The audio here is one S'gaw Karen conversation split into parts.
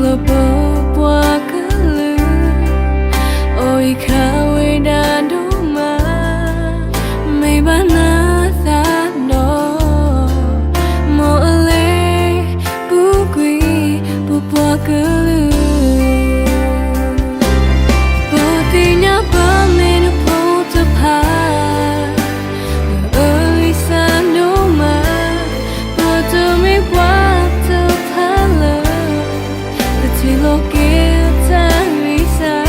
လၢပပှၤကလုာ်, အိၣ်အံၤခးဝဲဒၣ်ဒိၣ်မး, မ့ၢ်ဘၣ်နသးဒီး, မ်အလဲၤပူၤကွံာ်ပပှၤကလုာ်, ပသ့ၣ်ညါပမ့ၢ်နဖိတဖၣ် လၢအဂံၢ်စၢ်ဒိၣ်မး, ပတမ့ၢ်ပှၤတဖၣ်လၢ ကထံၣ်လိာ်က့ၤတၢ်ဂံၢ်စၢ်,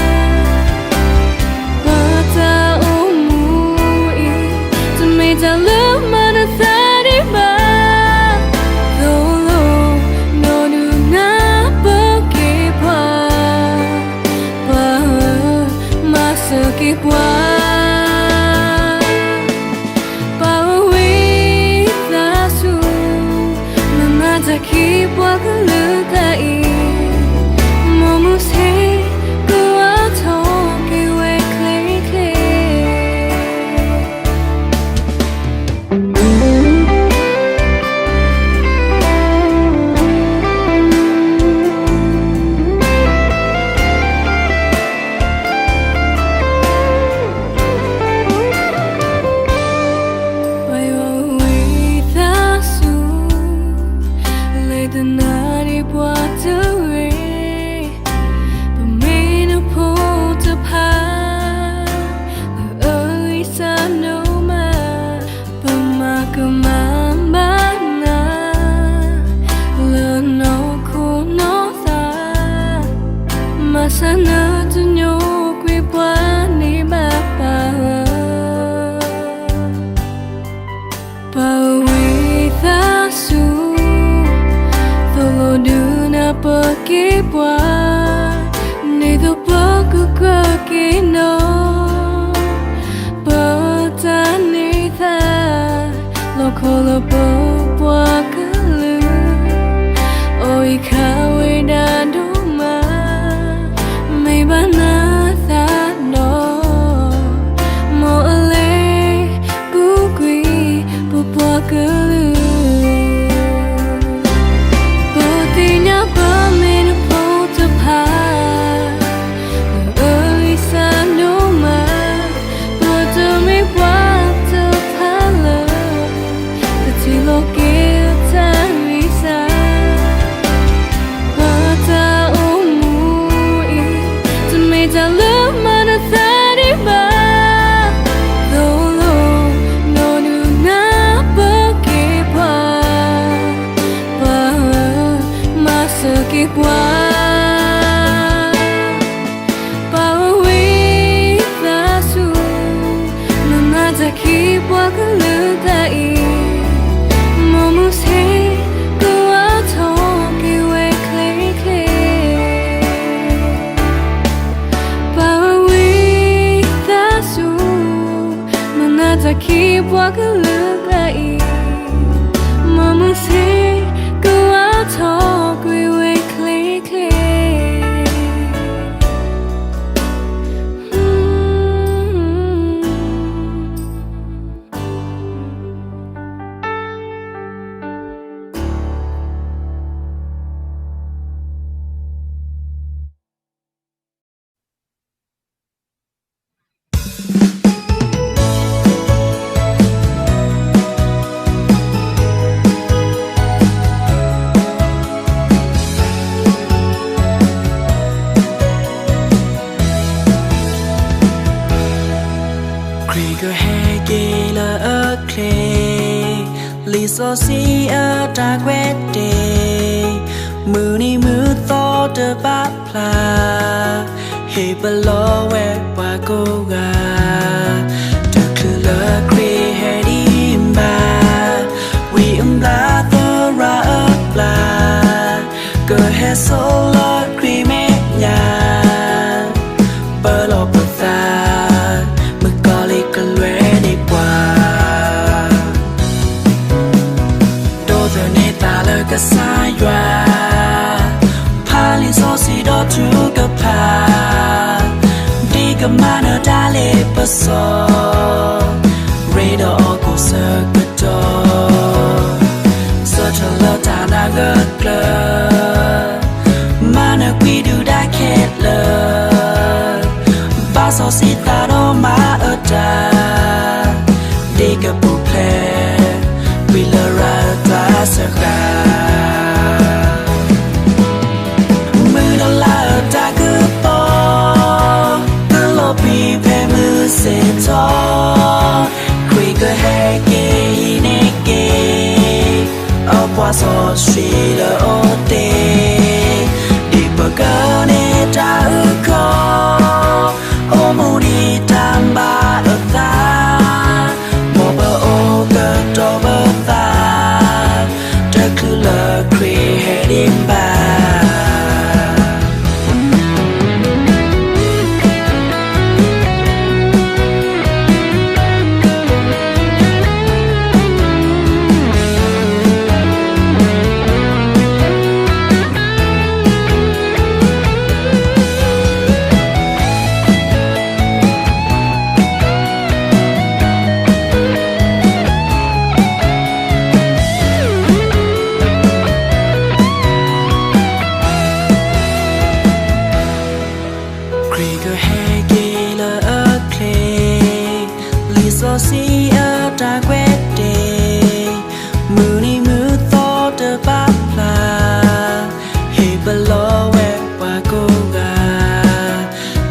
ပတၢ်အိၣ်မူအံၤ တမ့ၢ်တၢ်လၢမၤနသးဒံးဘၣ်, သိၣ်လိဒီးဒုးနၢ်ပၢၢ်က့ၤပှၤ, ပှၤဧၢ, မၤစၢၤက့ၤပှၤ ပဝဲသးစူၤ, မၤမၤတၢ်ခံပှၤကလုာ်တၢ်အံၤ, မ်မုၢ်ဆ့ၣ်ကဝးထီၣ်က့ၤဝဲချ့ချ့. ပဝဲသးစူၤ, လဲၤတနၢ်ဒံးပှၤတဂ့ၤ, ပမ့ၢ်နဖိတဖၣ် လၢအဂံၢ်စၢ်ဒိၣ်မး, ပမၤကမၣ်ဘၣ်နၤ လၢနီၢ်ခိနီၢ်သး, မၤစၢၤနတညိကွံာ်ပှၤန့ၣ်ဘၣ်ပၢ်ဧၢ. ပဝဲသးစူၤ, သိၣ်လိဒုးနၢ်ပၢၢ်က့ၤပှၤ, ဒ်သိးပကကြၢးက့ၤနီၢ်, ပတၢ်န့ၢ်သါ, လီၢ်ခိလၢပပှၤကလုာ်, အိၣ်အံၤခးဝဲဒၣ်ဒိၣ်မး, မ့ၢ်ဘၣ်နသးဒီး, မ်အလဲၤပူၤကွံာ်ပပှၤကလုာ်, ပသ့ၣ်ညါပမ့ၢ်နဖိတဖၣ် လၢအဂံၢ်စၢ်ဒိၣ်မး, ပတမ့ၢ်ပှၤတဖၣ်လၢ ကထံၣ်လိာ်က့ၤတၢ်ဂံၢ်စၢ်, ပတၢ်အိၣ်မူအံၤ တမ့ၢ်တၢ်လၢမၤနသးဒံးဘၣ်, သိၣ်လိဒီးဒုးနၢ်ပၢၢ်က့ၤပှၤ, ပှၤဧၢ, မၤစၢၤက့ၤပှၤ ပဝဲသးစူၤ, မၤမၤတၢ်ခံပှၤကလုာ်တၢ်အံၤ, မ်မုၢ်ဆ့ၣ်ကဝးထီၣ်က့ၤဝဲချ့ချ့. ပဝဲသးစူၤ, မၤမၤတၢ်ခံပှၤကလုာ်တၢ်အံၤ, မ်မုၢ်ဆ့ၣ်ကဝးထီၣ်ကွံာ်ဝဲချ့ချ့. ခရံာ်ကဟဲက့ၤလၢအချ့, လံာ်စီဆှံအတၢ်ကွဲးတ့ၢ်, မုၢ်နံၤမုၢ်သီတဘၣ်ဖျါ, ဟ့ၣ်ပလီၢ်ဝဲပှၤကိးဂၤ, တချုးလၢခရံာ်ဟဲဒံးဘၣ်, ဝံအဘျါသရၣ်အဘျါ, ကဟဲစိာ်လီၤခရံာ်မဲာ်ညါ, ပၢလီၤပသး, မုၣ်ကီၤလံၢ်ကလွဲန့ၢ်ပှၤ ဒိးသန့ၤသးလၢကစၢ်ယွၤ, ဖးလံာ်စီဆှံဒီးထုကဖၣ်, ဒ်ကမၤနၢၤတၢ်လ့ပစီ, ရ့ဒီးအီၤကိးဆၢကတီၢ်, ဆၢထၢၣ်လၢတၢ်နာ်ဂၢၢ်ကျၢၤ, မၤ ပှၤစီဆှံလၢအအိၣ်တ့ၢ်, ဒ်ပကန့ၢ်တၢ်အုၣ်ကီၤ, အိၣ်မူဒံးတၢ်ဘၣ်အသး, မ်ပအိၣ်ကတီၤပသး, တချုးလၢခရံာ်ဟဲဒံးဘၣ်. ခရံာ်ကဟဲက့ၤလၢအချ့, လံာ်စီဆှံအတၢ်ကွဲးတ့ၢ်, မုၢ်နံၤမုၢ်သီတဘၣ်ဖျါ, ဟ့ၣ်ပလီၢ်ဝဲပှၤကိးဂၤ,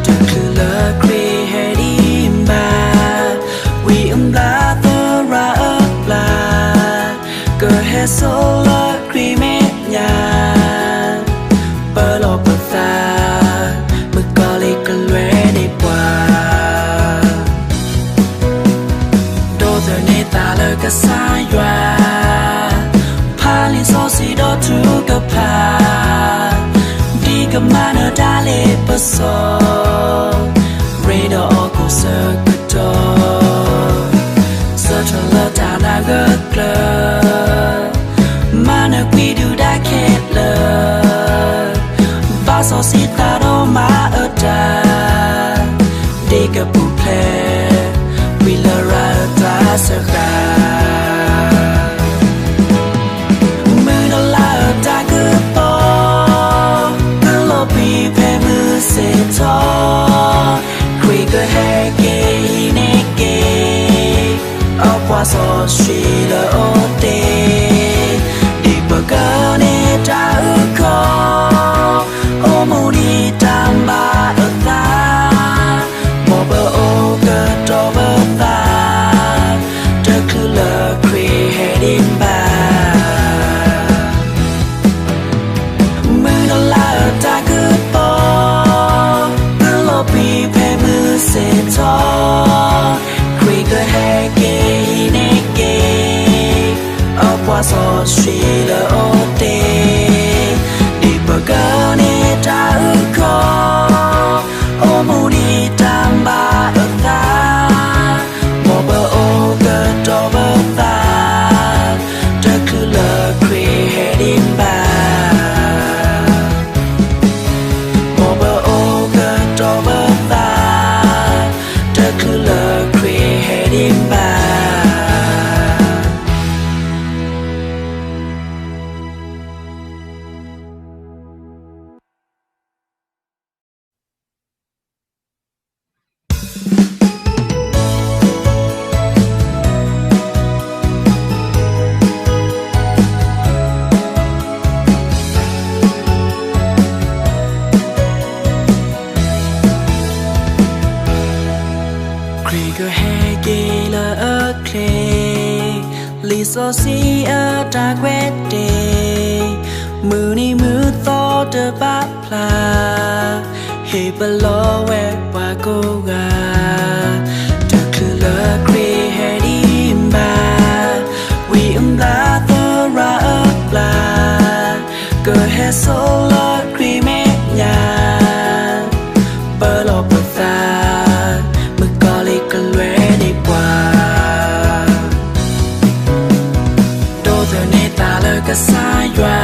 တချုးလၢခရံာ်ဟဲဒံးဘၣ်, ဝံအဘျါသရၣ်အဘျါ, ကဟဲစိာ်လၢခရံာ်မဲာ်ညါ, ပလီၢ်ပသး, မုၣ်ကီၤလံၢ်ကလွဲန့ၢ်ပှၤ, ဒိးသန့ၤသးလၢကစၢ်ယွၤ, ဖးလံာ်စီဆှံဒီးထုကဖၣ်, ဒ်ကမၤနၢၤတၢ်လ့ပစီ, ရ့ဒီးအီၤကိးဆၢကတီၢ်, ဆၢထၢၣ်လၢတၢ်နာ်ဂၢၢ်ကျၢၤ, မၤနၢၤကွံာ်ဒုၣ်ဒါခဲလၢာ်, ဘၣ်စီဆှံသးဒီးမၤအၢတၢ်, ဒ်ကပူၤဖျဲး, ဝံလရာ်အတၢ်စၢဃာ် မုၢ်နၤလၢတၢ်ကပီၤ, ကလီၤပံာ်ဖဲမုၢ်ဆ့ၣ်ထီၣ်, ခရံာ်ကဟဲက့ၤဟံးန့ၢ်က့ၤ, အပှၤစီဆှံလၢအအိၣ်တ့ၢ်, ဒ်ပကန့ၢ်တၢ်အုၣ်ကီၤ, အိၣ်မူဒံးတၢ်ဘၣ်အသး, မ်ပအိၣ်ကတီၤပသး, တချုးလၢခရံာ်ဟဲဒံးဘၣ်. မုၢ်နၤလၢတၢ်ကပီၤ, ကလီၤပံာ်ဖဲမုၢ်ဆ့ၣ်ထီၣ်, ခရံာ်ကဟဲက့ၤဟံးန့ၢ်က့ၤ, အပှၤစီဆှံလၢအအိၣ်တ့ၢ်, ဒ်ပကန့ၢ်တၢ်အုၣ်ကီၤ, အိၣ်မူဒံးတၢ်ဘၣ်အသး, မ်ပအိၣ်ကတီၤပသး, တချုးလၢခရံာ်ဟဲဒံးဘၣ်. မ်ပအိၣ်ကတီၤပသး, တချုးလၢခရံာ်ဟဲဒံးဘၣ်. ခရံာ်ကဟဲက့ၤလၢအချ့, လံာ်စီဆှံအတၢ်ကွဲးတ့ၢ်, မုၢ်နံၤမုၢ်သီတဘၣ်ဖျါ, ဟ့ၣ်ပလီၢ်ဝဲပှၤကိးဂၤ, တချုးလၢခရံာ်ဟဲဒံးဘၣ်, ဝံအဘျါသရၣ်အဘျါ, ကဟဲစိာ်လၢခရံာ်မဲာ်ညါ, ပလီၢ်ပသး, မုၣ်ကီၤလံၢ်ကလွဲန့ၢ်ပှၤ ဒိးသန့ၤသးလၢကစၢ်ယွၤ,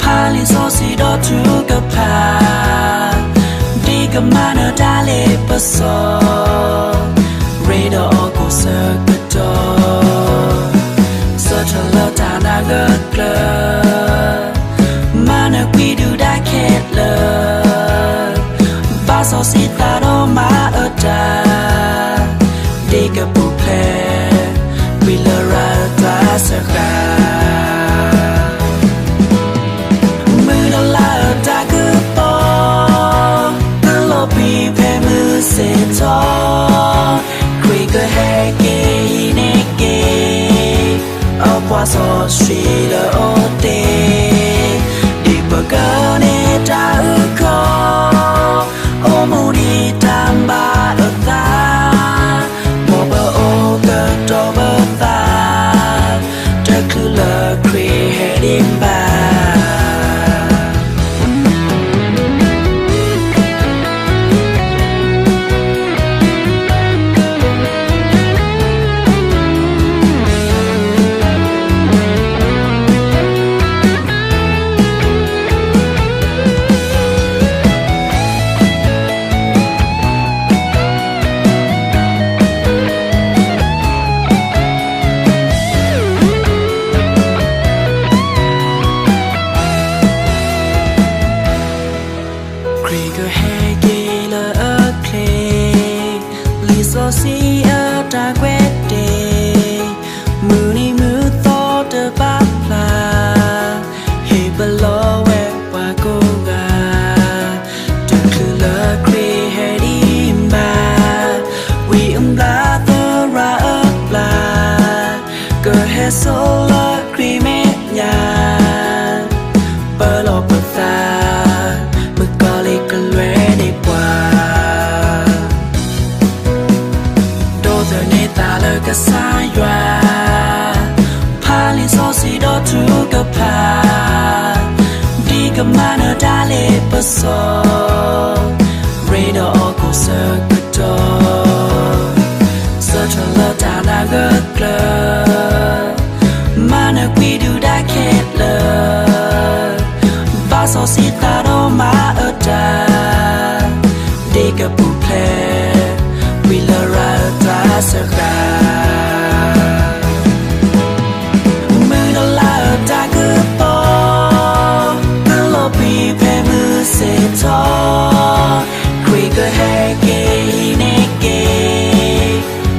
ဖးလံာ်စီဆှံဒီးထုကဖၣ်, ဒ်ကမၤနၢၤတၢ်လ့ပစီ, ရ့ဒီးအီၤကိးဆၢကတီၢ်, ဆၢထၢၣ်လၢတၢ်နာ်ဂၢၢ်ကျၢၤ, မၤနၢၤကွံာ်ဒုၣ်ဒါခဲလၢာ်, ဘၣ်စီဆှံသးဒီးမၤအၢတၢ်, ဒ်ကပူၤဖျဲး, ဝံလရာ်တၢ်စၢဃာ် မုၢ်နၤလၢတၢ်ကပီၤ, ကလီၤပံာ်ဖဲမုၢ်ဆ့ၣ်ထီၣ်, ခရံာ်ကဟဲက့ၤဟံးန့ၢ်က့ၤ, အီၣ် ပှၤစီဆှံလၢအအိၣ်တ့ၢ်, ဒ်ပကန့ၢ်တၢ်အုၣ်ကီၤ, အိၣ်မူဒံးတၢ်ဘၣ်အသး, မ်ပအိၣ်ကတီၤပသး, တချုးလၢခရံာ်ဟဲဒံးဘၣ်. ခရံာ်ကဟဲက့ၤလၢအချ့, လံာ်စီဆှံအတၢ်ကွဲးတ့ၢ်, မုၢ်နံၤမုၢ်သီတဘၣ်ဖျါ, ဟ့ၣ်ပလီၢ်ဝဲပှၤကိးဂၤ, တချုးလၢခရံာ်ဟဲဒံးဘၣ်, ဝံအဘျါသရၣ်အဘျါ, ကဟဲစိာ်လၢခရံာ်မဲာ်ညါ, ပလီၢ်ပသး, ပကီၢ်လံကလွဲန့ၢ်ပှၤ ဒိးသန့ၤသးလၢကစၢ်ယွၤ, ဖးလံာ်စီဆှံဒီးထုကဖၣ်, ဒ်ကမၤနၢၤတၢ်လ့ပစီ, ရ့ဒီးအီၣ်ကိၣ်ဆၢကတီၢ်, ဆၢထၢၣ်လၢတၢ်နာ်ဂၢၢ်ကျၢၤ, မၤနၢၤကွံဒုၣ်ဒါခဲလၢာ်, ဘၣ်စီဆှံသးဒီးမၤအတၢ်, ဒ်ကပူၤဖျဲး, ဝံလရာ်အတၢ်စှၤ မုၢ်တလါအတၢ်ကပီၤ, ကလီၤပံာ်ဖဲမုၢ်ဆ့ၣ်ထီၣ်, ခရံာ်ကဟဲက့ၤဟံးန့ၢ်က့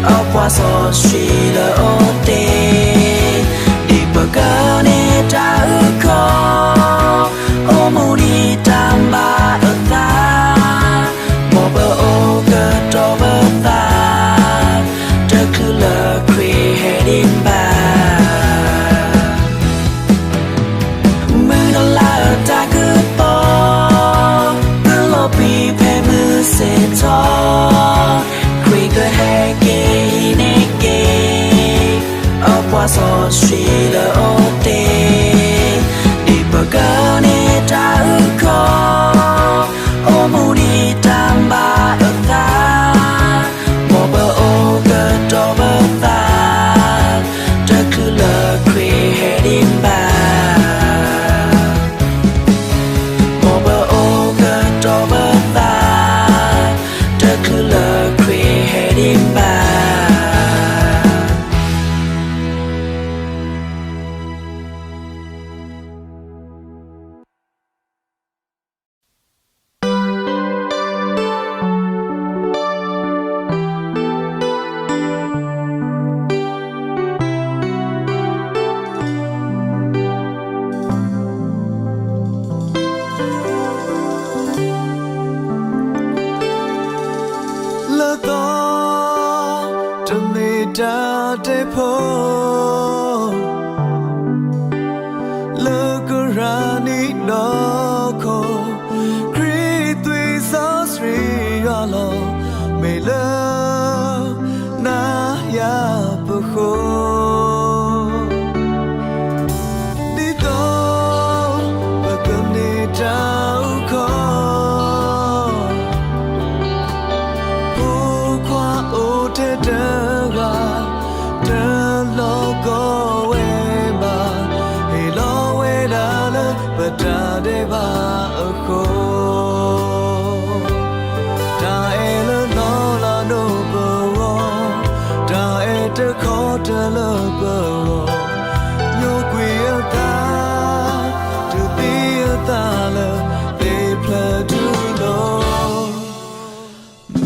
ၤ, အပှၤစီဆှံလၢအအိၣ်တ့ၢ်, ဒ်ပကန့ၢ်တၢ်အုၣ်ကီၤ, အိၣ်မူဒံးတၢ်ဘၣ်အသး, မ်ပအိၣ်ကတီၤပသး, တချုးလၢခရံာ်ဟဲဒံးဘၣ်. မုၢ်တလါအတၢ်ကပီၤ, ကလီၤပံာ်ဖဲမုၢ်ဆ့ၣ်ထီၣ်, ခရံာ်ကဟဲက့ၤဟံးန့ၢ်က့ၤ, အပှၤစီဆှံလၢအအိၣ်တ့ၢ်, ဒ်ပကန့ၢ်တၢ်အုၣ်ကီၤ, အိၣ်မူဒံးတၢ်ဘၣ်အသး, မ်ပအိၣ်ကတီၤပသး, တချုးလၢခရံာ်ဟဲဒံးဘၣ်. မ်ပအိၣ်ကတီၤပသး, တချုးလၢခရံာ်ဟဲဒံးဘၣ်. လၢသီတမ့ၢ်တၢ်တဲဖိ, လၢကရၢနံၣ်ဒီခိၣ်, ခရံာ်သွံၣ်စီဆှံယွၤလီၤ, မ့ၢ်လၢနၤယၤပဃိ ဒ်သိးပကန့ၢ်တၢ်အုၣ်ကီၤ, ဖိခွါအိၣ်ထဲတဂၤ, တလီၤကီဝဲဘၣ်, ဟ့ၣ်လီၤဝဲဒၣ်လၢပတၢ်ဒဲးဘးအဃိ တၢ်အဲၣ်လၢနီၢ်လၤနိၣ်ပဂီၢ်, တၢ်အဲၣ်တခီတၢၤလၢပဂီၢ်, ညိကွံာ်အသး, တူၢ်သံအသးလၢသ့ၣ်ဖျၢၣ်ထူလိၤ,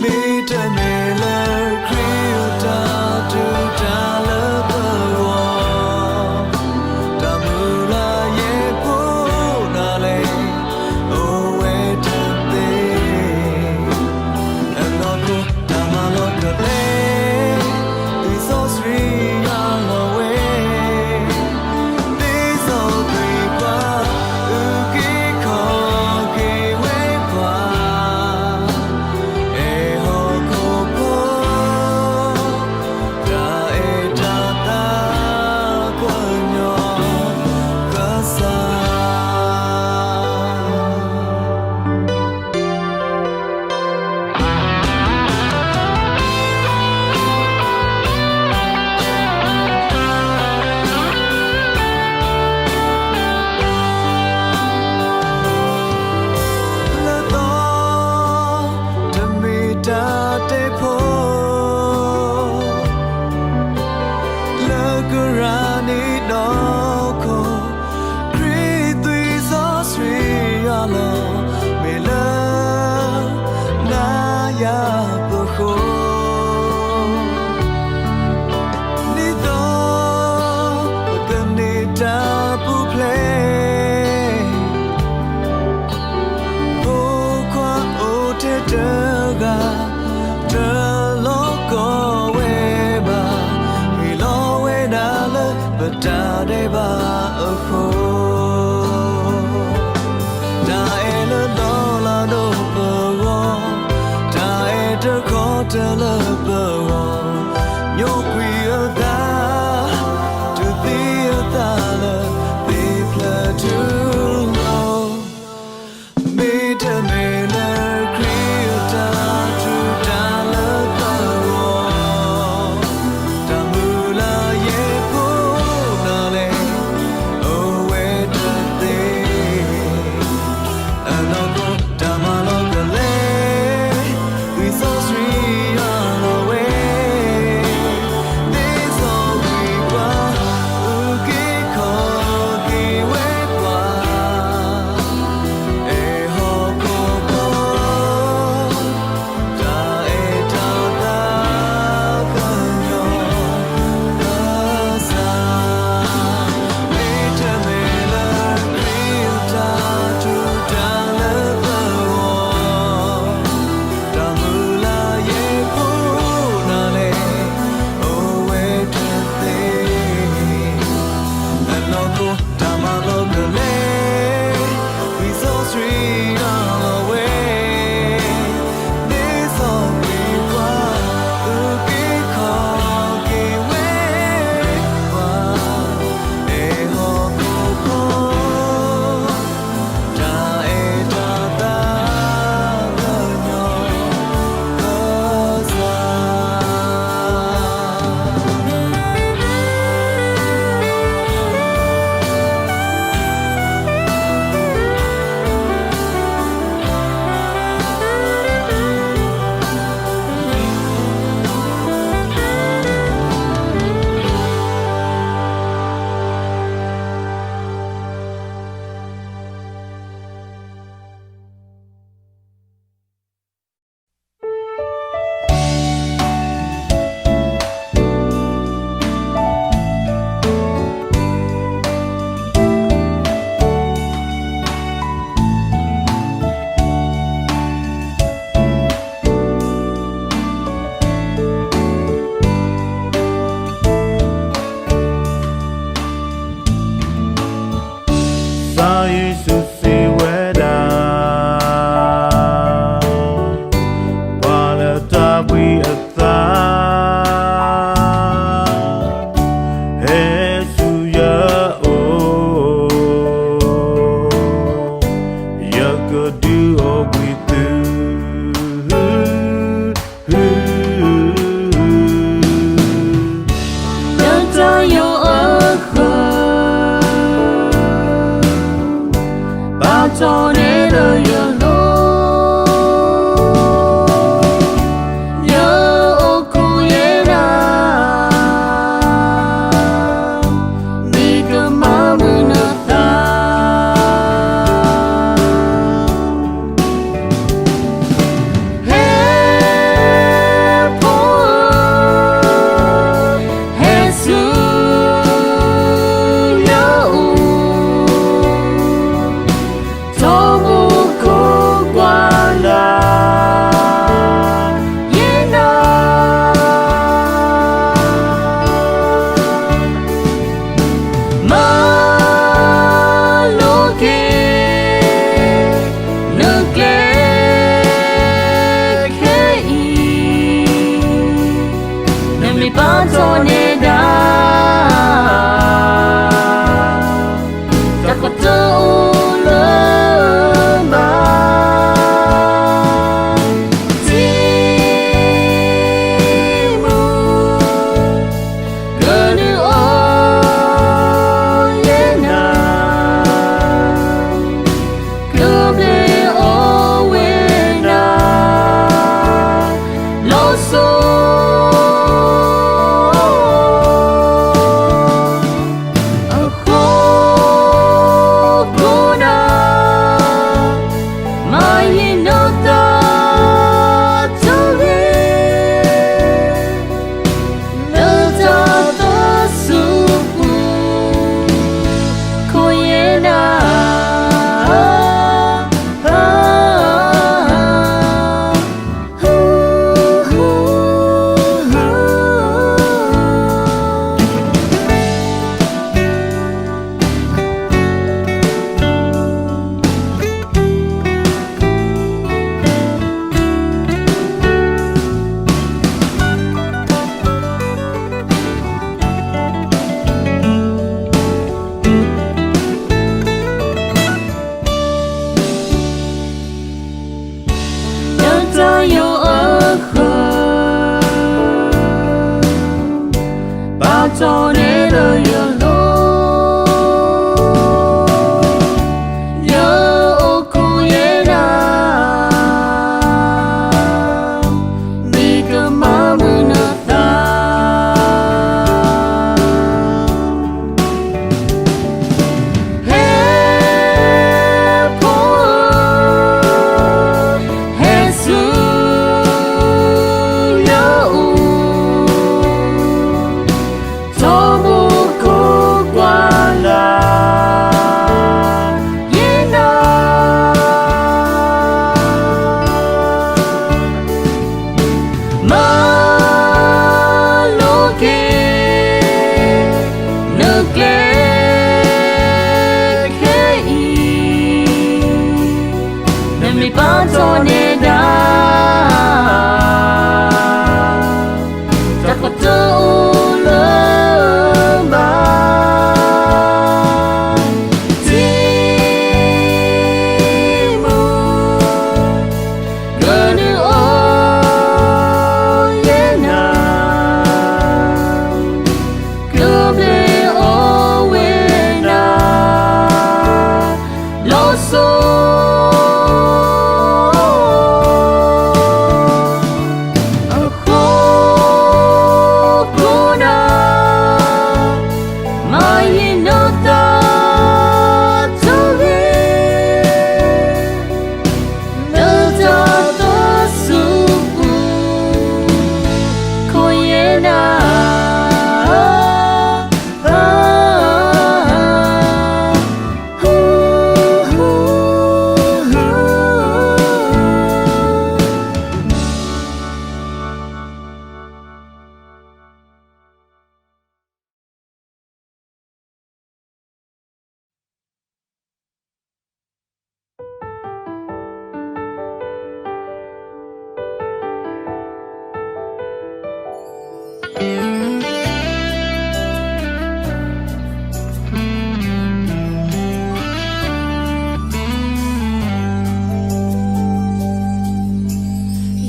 မ့တမ့ၢ်လၢခရံာ်အတၢ်တူၢ်တၢ်လၢပဂီၢ်, တၢ်မုၢ်လၢ်ယဲၢ်ဖိဒၣ်လဲာ်, အိၣ်ဝဲ အဃိ, တၢ်အဲၣ်လၢလီၤလးဒိၣ်ပဂီၢ်, တၢ်အဲၣ်တခီတၢၤလၢပဂီၢ်, ညိကွံာ်အသး, တူၢ်သံအသးလၢသ့ၣ်ဖျၢၣ်ထူၣ်လီၤ. မ့တမ့ၢ်လၢခရံာ်အတၢ်ထူၣ်တၢ်လၢပဂီၢ်, တၢ်မုၢ်လၢ်ယဲၢ်ဖိနၤလဲၣ်, အိၣ်ဝဲတသ့, အနီၢ်ကီၢ်တၢ်မၤလီၤကလဲၤ, ဝံစီဆှံယွၤလီၤဝဲ သ့စီကွံာ်ပှၤ, အုၣ်က့ၤခီၣ်က့ၤဝဲပှၤ, အဲၣ်ဟီၣ်ခိၣ်ကီၢ်, တၢ်အဲၣ်တၢ်သးကညီၤကစၢ်, မ့တမ့ၢ်လၢခရံာ်အတၢ်ထူၣ်တၢ်လၢပဂီၢ်, တၢ်မုၢ်လၢ်ယဲၢ်ဖိနၤလဲၣ်, အိၣ်ဝဲတသ့, အနီၢ်ကီၢ်တၢ်မၤလီၤကလဲၤ, ဝံစီဆှံယွၤလီၤဝဲ သ့စီကွံာ်ပှၤ, အုၣ်က့ၤခီၣ်က့ၤဝဲပှၤ, အဲၣ်ဟီၣ်ခိၣ်ကီၢ်, တၢ်အဲၣ်တၢ်သးကညီၤကစၢ်. စီၤယ့ၣ်ၡူးစံးဝဲဒၣ်, ပှၤလၢတၢ်ဘှံးအသး, ဟဲဆူယအိၣ်, ယကဒုးအိၣ်ဘှံးသု လၢတၢ်ယိးအဃၢၤ, ဘၣ်ထီၣ်နဲလၢယလိၤ, ယအိၣ်ခိးယဲဒၣ်, မ့ၢ်ကမၤမုာ်နသး ဟဲဖိဧၢ, ဟဲဆူယအိၣ်, ထီဘိခိၣ်ကွၢ်လၢ်ယဲနၤ, မၤလိက့ၤ နကျဲခဲအံၤ, နမ့ၢ်ဘၣ်ထီၣ်နဲဒၣ်, တၢ်ကတိၤအိၣ်လၢဘၣ်, ထံမူ ကနုာ်အီၣ် ထီၣ်န့ၢ်ဒၣ် တၢ်ကတိၤအိၣ်လၢဘၣ် ထံမူ ကနုာ်အီၣ်ယဲနၤ ကဘျ့အီၣ်ဝဲနၤ လီၤစိၤ အဃိခိၣ်နၢ် မၤယံာ်နီၢ်တၢ်တဂ့ၤ လၢတၢ်သးစူၤပူၤ ခိၣ်ယဲနၤ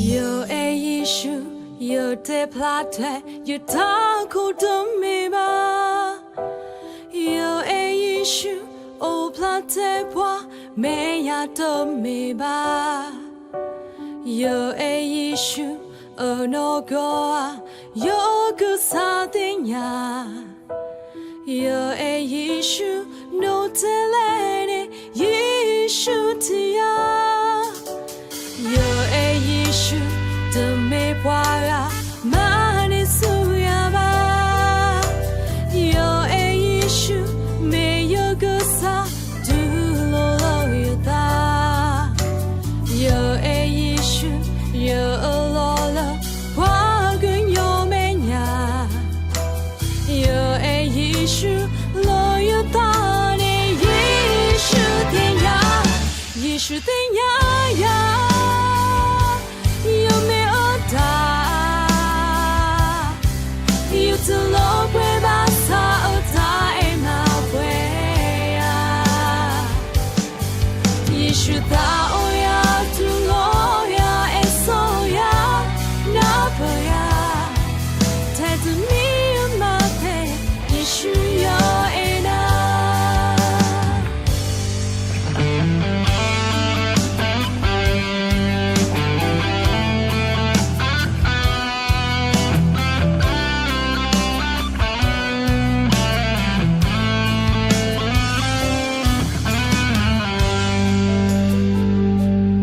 ယအဲၣ်ယ့ၣ်ၡူး, ယတဲဖျါထဲ ယတၢ်ခိၣ်တမ့ၢ်ဘၣ်. ယအဲၣ်ယ့ၣ်ၡူး, အိၣ်ဖျါထဲပှၤ မဲာ်ညါတမ့ၢ်ဘၣ်. ယအဲၣ်ယ့ၣ်ၡူး, အနီၢ်ကီၢ်ဧါ, ယကစၢ်သ့ၣ်ညါ. ယအဲၣ်ယ့ၣ်ၡူး, နီၢ်တဲလဲၣ်န့ၣ် ယ့ၣ်ၡူးထံၣ်ယၤ. ယအဲၣ်ယ့ၣ်ၡူး, တမ့ၢ်ပှၤဂၤ မၤန့ၢ်ဆူယၤဘၣ်. ယအဲၣ်ယ့ၣ်ၡူး, မ့ၢ်ယကစၢ် တူၢ်လိာ်လၢယသး. ယအဲၣ်ယ့ၣ်ၡူး, ယအၢၣ်လီၤလၢ ပှၤကညီမဲာ်ညါ. ယအဲၣ်ယ့ၣ်ၡူး, လၢယသးန့ၣ် ယ့ၣ်ၡူးသ့ၣ်ညါ. ယ့ၣ်ၡူးသ့ၣ်ညါယၤ, ယမ့ၢ်အတၢ်, ယတလိၣ်ပှဲၤဘၣ်ဆၣ်အတၢ်အဲၣ်မၤပှဲၤယၤ. ယ့ၣ်ၡူးသးအိၣ်ယၤ, တူၢ်လိာ်ယၤ, အဲၣ်ဆိယၤ, နၢ်ပၢၢ်ယၤ, ထဲတမံၤမၤသ့, ယ့ၣ်ၡူးယအဲၣ်နၤ.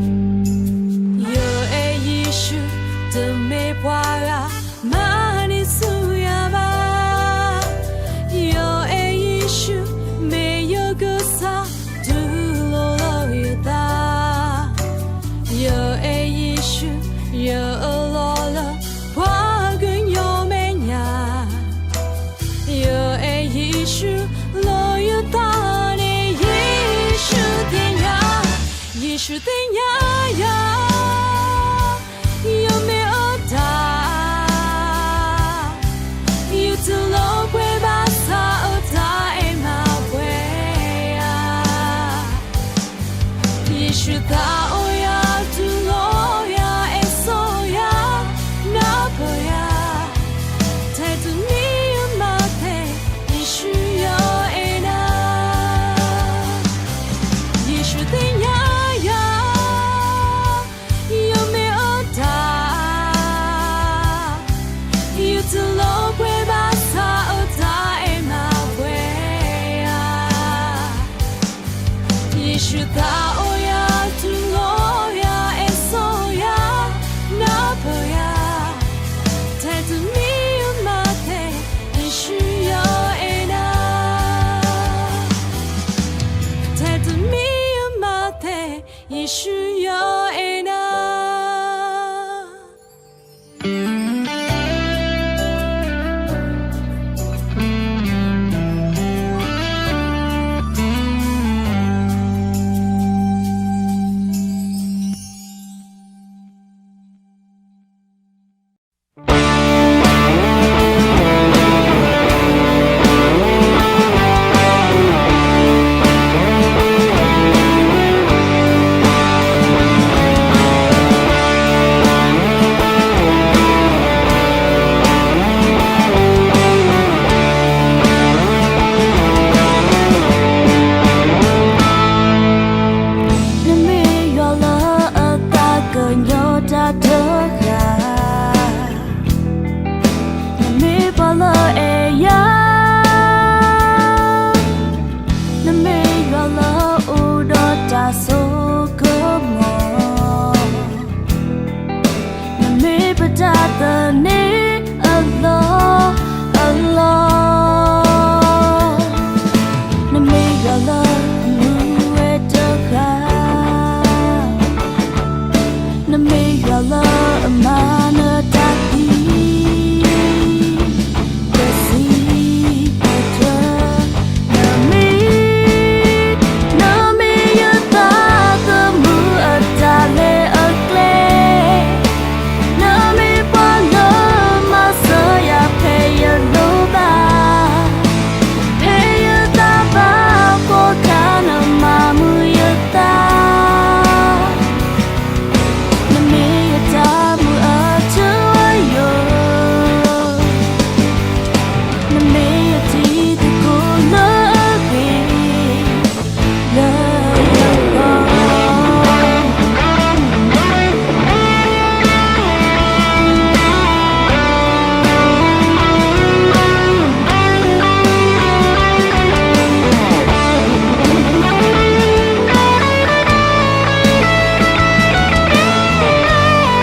ယအဲၣ်ယ့ၣ်ၡူး, တမ့ၢ်ပှၤဂၤ မၤန့ၢ်ဆူယၤဘၣ်. ယအဲၣ်ယ့ၣ်ၡူး, မ့ၢ်ယကစၢ် တူၢ်လိာ်လၢယသး. ယအဲၣ်ယ့ၣ်ၡူး, ယအၢၣ်လီၤလၢ ပှၤကညီမဲာ်ညါ. ယအဲၣ်ယ့ၣ်ၡူး, လၢယသးန့ၣ် ယ့ၣ်ၡူးသ့ၣ်ညါ. ယ့ၣ်ၡူးသ့ၣ်ညါယၤ, ယမ့ၢ်အတၢ်, ယတလိၣ်ပှဲၤဘၣ်ဆၣ်အတၢ်အဲၣ်မၤပှဲၤယၤ. ယ့ၣ်ၡူးသးအိၣ်ယၤ, တူၢ်လိာ်ယၤ, အဲၣ်ဆိယၤ, နၢ်ပၢၢ်ယၤ, ထဲတမံၤမၤသ့, ယ့ၣ်ၡူးယအဲၣ်နၤ. ယ့ၣ်ၡူးသ့ၣ်ညါယၤ, ယမ့ၢ်အတၢ်, ယတလိၣ်ပှဲၤဘၣ်ဆၣ်အတၢ်အဲၣ်မၤပှဲၤယၤ. ယ့ၣ်ၡူးသးအိၣ်ယၤ, တူၢ်လိာ်ယၤ, အဲၣ်ဆိယၤ, နၢ်ပၢၢ်ယၤ, ထဲတမံၤမၤသ့, ယ့ၣ်ၡူးယအဲၣ်နၤ. ထဲတမံၤမၤသ့, ယ့ၣ်ၡူးယအဲၣ်နၤ. လၢအိၣ်ဒီးတၢ်ဆိကမိၣ်, နမ့ၢ်ပတၢ်သန့ၤအလီၢ်အလီၢ်, နမ့ၢ်ယွၤလၢအမူဝဲတဂၤ, နမ့ၢ်ယွၤလၢအမၤနၢၤတၢ်သံ ပစံးပတြၢၤ, နမ့ၢ်, နမ့ၢ်ယသးသမူအတၢ်လဲၤအကျဲ, နမ့ၢ်ပှၤလၢမၤစၢၤယၤဖဲယလိၣ်ဘၣ်, ဖဲယသးဘၣ်ဖှီၣ်အခါနမၤမုာ်ယသး နမ့ၢ်ယတၢ်မုာ်အထၢအယိာ်, နမ့ၢ်ယတံၤသကိးလၢအဂ့ၤ လၢယဂီၢ် တ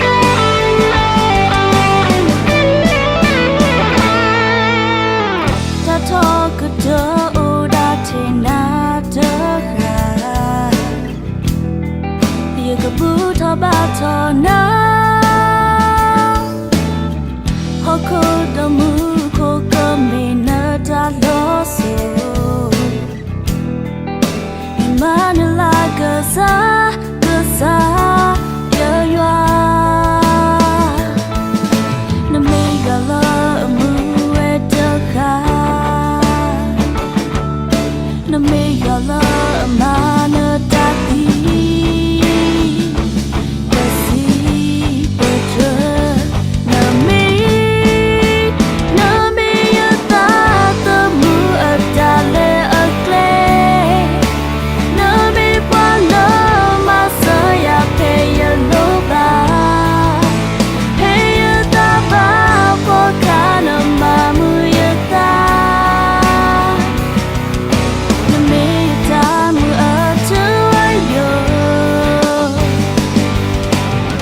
ၢ်ထီကတၢၢ်အိၣ်ဒၣ်ထဲနၤတဂၤ, ယကဘူၣ်ထီၣ်ဘါထီၣ်နၤ, ဟီၣ်ခိၣ်ဒီးမူခိၣ်ကမ့ၢ်နတၢ်လီၤစိၤ, ယမၤနၤလၢကစၢ်, ကစၢ်ယွၤ, နမ့ၢ်ယွၤလၢအမူဝဲတဂၤ, နမ့ၢ်ယွၤလၢအမၤနၢၤတၢ်သံ ပစံးပတြၢၤ, နမ့ၢ်, နမ့ၢ်ယသးသမူအတၢ်လဲၤအကျဲ, နမ့ၢ်ပှၤလၢမၤစၢၤယၤဖဲယလိၣ်ဘၣ်, ဖဲယသးဘၣ်ဖှီၣ်အခါနမၤမုာ်ယသး နမ့ၢ်ယတၢ်မုာ်အထၢအယိာ်,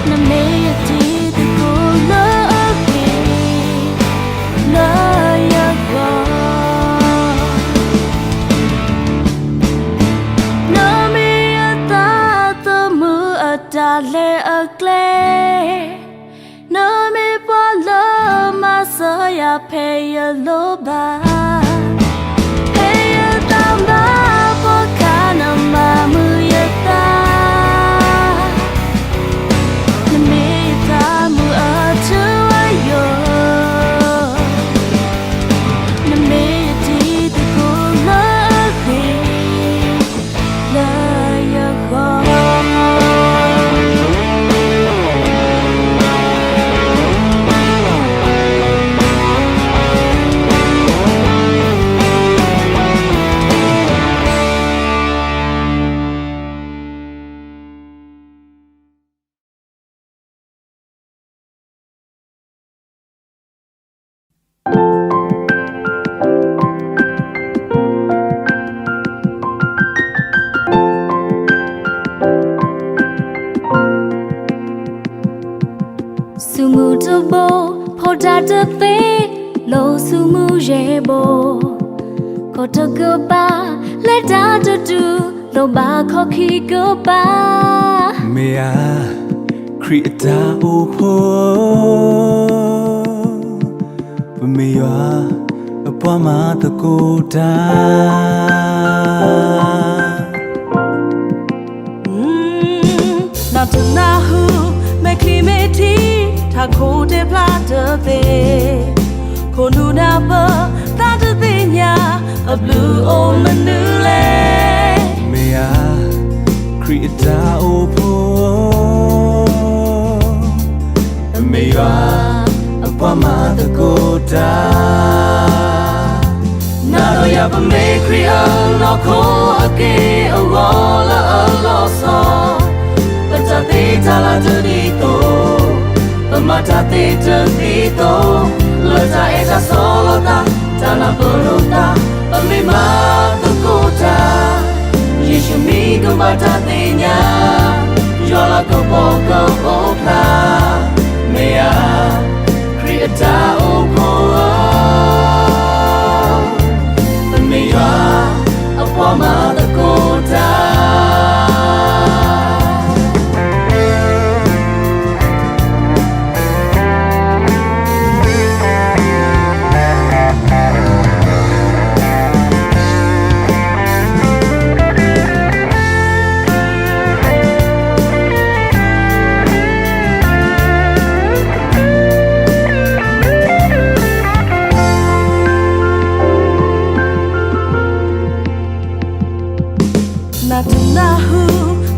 နမ့ၢ်ယတံၤသကိးလၢအဂ့ၤ လၢယဂီၢ်, နမ့ၢ်ယသးသမူအတၢ်လဲၤအကျဲ နမ့ၢ်ပှၤလၢမၤစၢၤယၤဖဲယလိၣ်ဘၣ်, ဖဲယသးဘၣ်ဖှီၣ်အခါနမၤမုာ်ယသး, နမ့ၢ်ယတၢ်မုာ်အထၢအယိာ်, နမ့ၢ်ယတံၤသကိးလၢအဂ့ၤ လၢယဂီၢ် ဆူမူတဘိ ဖိတၢ်တသ့ လီၤဆူမူယဲၢ်ဘိ, ကီၢ်တကပၤ လဲၤတၢ်တတုၤ လီၤဘၣ်ခီၣ်ခံကပၤ, မ့ၢ်ဧါ ခရံာ်အတၢ်အိၣ်ဖှိၣ် ပမ့ၢ်ယွၤ အပှၤမၤသကိးတၢ် နၤတနၢ်ဟူ မဲာ်ချံမဲာ်ထံ ထးခိၣ်တဲဖျါတသ့, ခိၣ်နူာ်နၢ်ပၢၢ် သးတသ့ၣ်ညါ အဘျုးအိၣ်မနုၤလဲၣ်, မ့ၢ်ဧါ ခရံာ်အတၢ်အိၣ်ဖှိၣ် ပမ့ၢ်ယွၤ အပှၤမၤသကိးတၢ်, နၤဒီးယၤပမ့ၢ်ခရံာ်အနီၢ်ခိ အက့ၢ်အဂီၤလၢအလီၤဆီ, ပတၢ်သ့တၢ်လၤတဒ်သိး, ပမၤတၢ်သ့တဒ်သိး, လၢတၢ်အဲၣ်တၢ်ဆီလီၤသး, တၢ်နၢ်ပၢၢ်လိာ်သး, ပမ့ၢ်မၤသကိးတၢ်, ယ ကပိာ်ကအိၣ်ဖျါ, မ့ၢ်ယၤ ခရံာ်အတၢ်အိၣ်ဖှိၣ်ဧၢ, ပမ့ၢ်ယွၤအပှၤမၤသကိးတၢ်. နတနၢ်ဟူ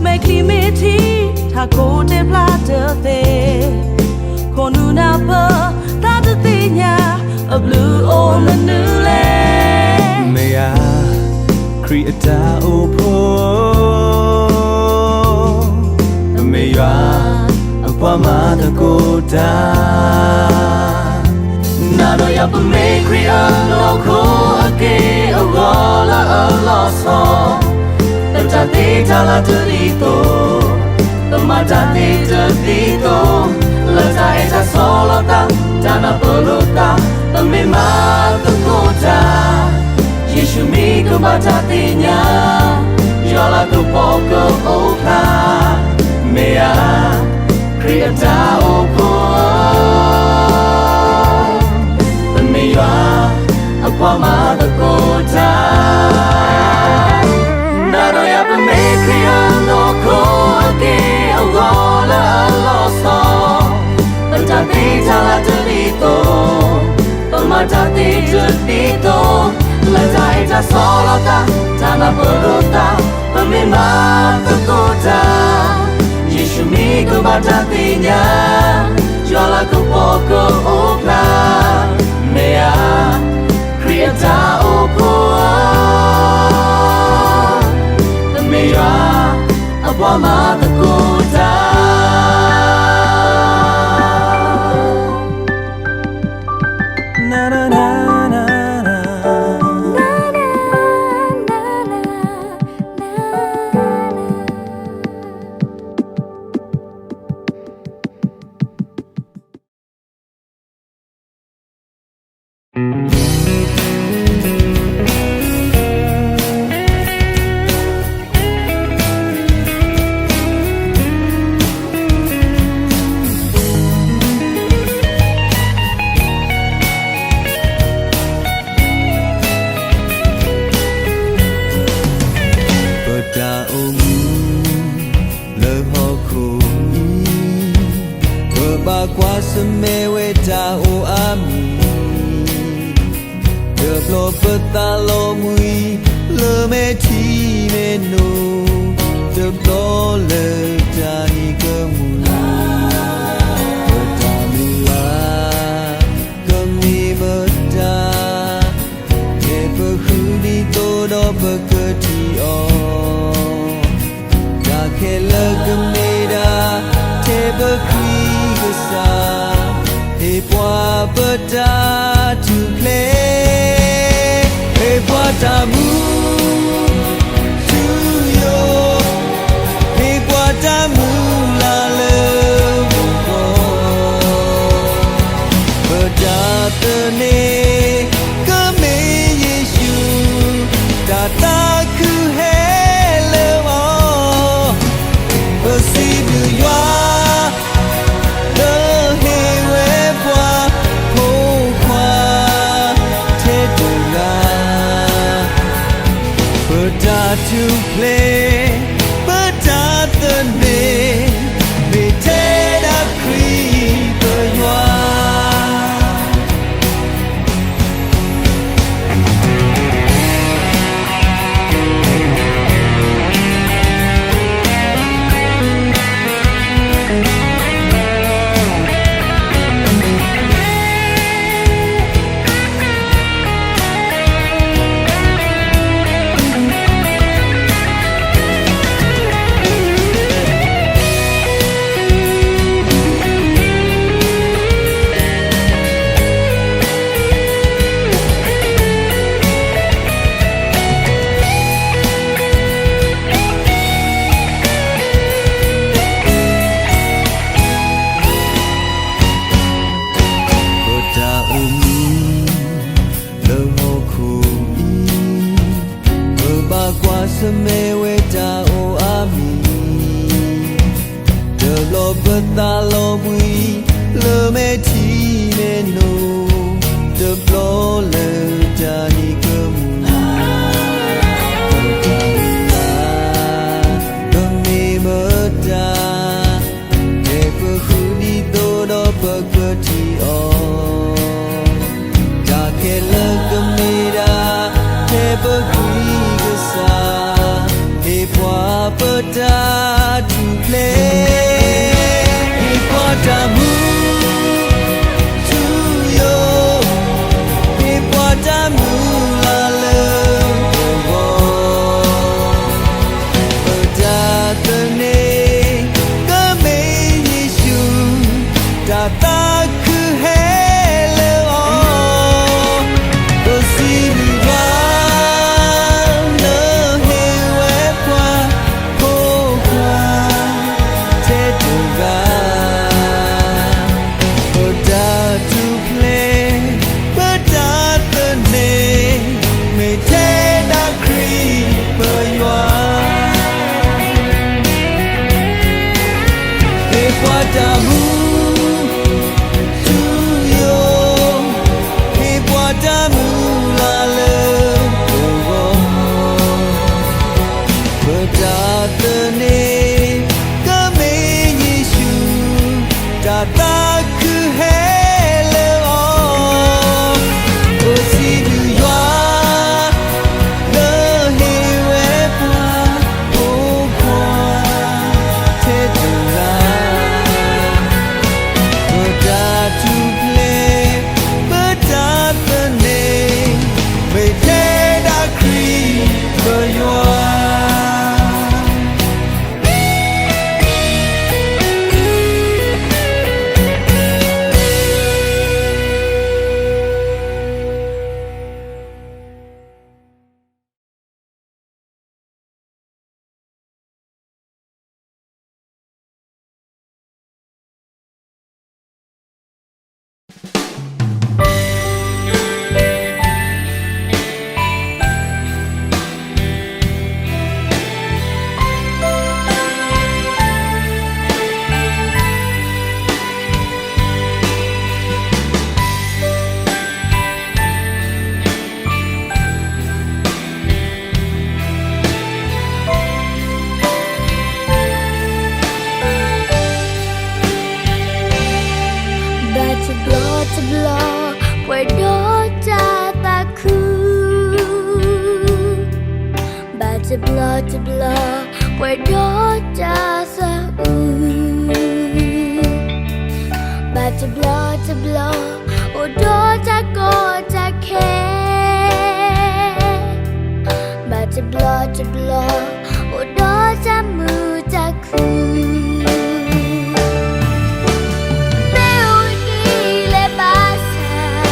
မဲာ်ချံမ့ၢ်ထံ ထးခိၣ်တဲဖျါတသ့, ခိၣ်နူာ်နၢ်ပၢၢ် သးတသ့ၣ်ညါ အဘျုးအိၣ်မနုၤလဲၣ်. မ့ၢ်ယၤ ခရံာ်အတၢ်အိၣ်ဖှိၣ်, ပမ့ၢ်ယွၤအပှၤမၤသကိးတၢ်. နၤဒီးယၤ ပမ့ၢ်ခရံာ်အနီၢ်ခိအက့ၢ်အဂီၤလၢအလီၤဆီ, ပတၢ်သ့တၢ်လၢတဒ်သိး, ပမၤတၢ်သ့တဒ်သိး, လၢတၢ်အဲၣ်တၢ်ဆီလီၤသး တၢ်နၢ်ပၢၢ်လိာ်သး ပမ့ၢ်မၤသကိးတၢ်, ယ့ၣ်ၡူးမံၤကဘၣ်တၢ်သ့ၣ်ညါ, ယွၤလၤကပီၤကအိၣ်ဖျါ, မ့ၢ်ယၤ ခရံာ်အတၢ်အိၣ်ဖှိၣ်ဧၢ, ပမ့ၢ်ယွၤအပှၤမၤသကိးတၢ်. နၤဒီးယၤ ပမ့ၢ်ခရံာ်အနီၢ်ခိအက့ၢ်အဂီၤလၢအလီၤဆီ, ပတၢ်သ့တၢ်လၢတဒ်သိး, ပမၤတၢ်သ့တဒ်သိး, လၢတၢ်အဲၣ်တၢ်ဆီလီၤသး တၢ်နၢ်ပၢၢ်လိာ်သး ပမ့ၢ်မၤသကိးတၢ်, ယ့ၣ်ၡူးမံၤကဘၣ်တၢ်သ့ၣ်ညါ, ယွၤလၤကပီၤကအိၣ်ဖျါ, မ့ၢ်ယၤ ခရံာ်အတၢ်အိၣ်ဖှိၣ်ဧၢ, ပမ့ၢ်ယွၤအပှၤမၤသကိးတၢ်. ပတၢ်အိၣ်မူ လၢဟီၣ်ခိၣ်အံၤ, ပဘၣ်ကွၢ်ဆၢၣ်မဲာ်ဝဲတၢ်အိၣ်အါမံၤ, တဘျီပသးလီၤမှံၤ လၢမဲာ်ထံမဲာ်နိ, တဘျီလၢတၢ်ဟံၣ်ကမူၣ်, ပတၢ်မုၢ်လၢ် ကမ့ၢ်မတၤ, ထဲပဃုဒ်သိးဒီးပကထံၣ်အီၤ, တၢ်ခဲလၢာ်ကမ့ၢ်ဒၣ် ထဲပဃံကစၢ်, ဟ့ၣ်ပှၤပတၢ်ထူၣ်ဖျဲး, ဟ့ၣ်ပှၤတၢ်မူ ထူယိာ်, ဟ့ၣ်ပှၤတၢ်မုၢ်လၢ်လၢပဂီၢ်, ပတၢ်သန့ၤ ကမ့ၢ်ယ့ၣ်ၡူး, တၢ်သးခုဟဲလၢအီၤ, ပစံးဘျုးယွၤ လၢဟ့ၣ်ဝဲပှၤဖိခွါထဲတဂၤ, ပတၢ်ထူၣ်ဖျဲး ပတၢ်သန့ၤ မ့ၢ်ထဲဒၣ်ခရံာ်ပယွၤ. မ့ၢ်ဝဲတၢ်အိၣ်အါမံၤ, တဘျီပသးလီၤဘှံး လၢမဲာ်ထံမဲာ်နိ, တဘျီလၢတၢ်နံၤကမူၣ်, ပမ့ၢ်မတၤ ဖဲပဃုဒ်သိးဒီးပကထံၣ်အီၤ, တၢ်ခဲလၢာ်ကမ့ၢ်ဒၣ် ဖဲပဃုကစၢ်, ဟ့ၣ်ပှၤပတၢ်ထူၣ်ဖျဲး, ဟ့ၣ်ပှၤတၢ်မူ ထူယိာ်, ဟ့ၣ်ပှၤတၢ်မုၢ်လၢ်လၢပဂီၢ်, ပတၢ်သန့ၤ ကမ့ၢ်ယ့ၣ်ၡူး, တၢ်သးခုဟဲလၢအီၤ, ပစံးဘျုးယွၤ လၢဟ့ၣ်ဝဲပှၤ ဖိခွါ ထဲတဂၤ, ပတၢ်ထူၣ်ဖျဲး ပတၢ်သန့ၤ မ့ၢ်ထဲဒၣ်ခရံာ်ပယွၤ, ဟ့ၣ်ပှၤတၢ်မူ ထူယိာ်, ဟ့ၣ်ပှၤတၢ်မုၢ်လၢ်လၢပဂီၢ်, ပတၢ်သန့ၤ ကမ့ၢ်ယ့ၣ်ၡူး, တၢ်သးခုဟဲလၢအီၤ, ပစံးဘျုးယွၤ လၢဟ့ၣ်ဝဲပှၤ ဖိခွါ ထဲတဂၤ, ပတၢ်ထူၣ်ဖျဲး ပတၢ်သန့ၤ မ့ၢ်ထဲဒၣ်ခရံာ်ပယွၤ. ဘၣ်တဘျီတဘျီ ပှဲၤဒီးတၢ်သးခု, ဘၣ်တဘျီတဘျီ ပှဲၤဒီးတၢ်သးအုး, ဘၣ်တဘျီတဘျီ အိၣ်ဒီးတၢ်ကီတၢ်ခဲ, ဘၣ်တဘျီတဘျီ အိၣ်ဒီးတၢ်မုာ်တၢ်ခုၣ်, မ့ၢ်အိၣ်ဒ်လဲၣ်ဘၣ်ဆၣ်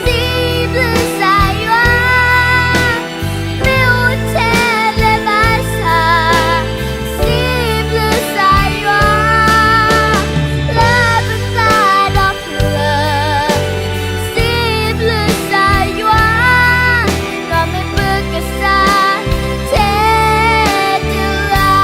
စံးဘျုးကစၢ်ယွၤ, မ့ၢ်အိၣ်ထဲလဲၣ်ဘၣ်ဆၣ် စံးဘျုးကစၢ်ယွၤ, လၢပသးဒီဖျၢၣ် စံးဘျုးကစၢ်ယွၤ, ဒီးမ့ၢ်ဘုကစၢ်ထဲတဂၤ.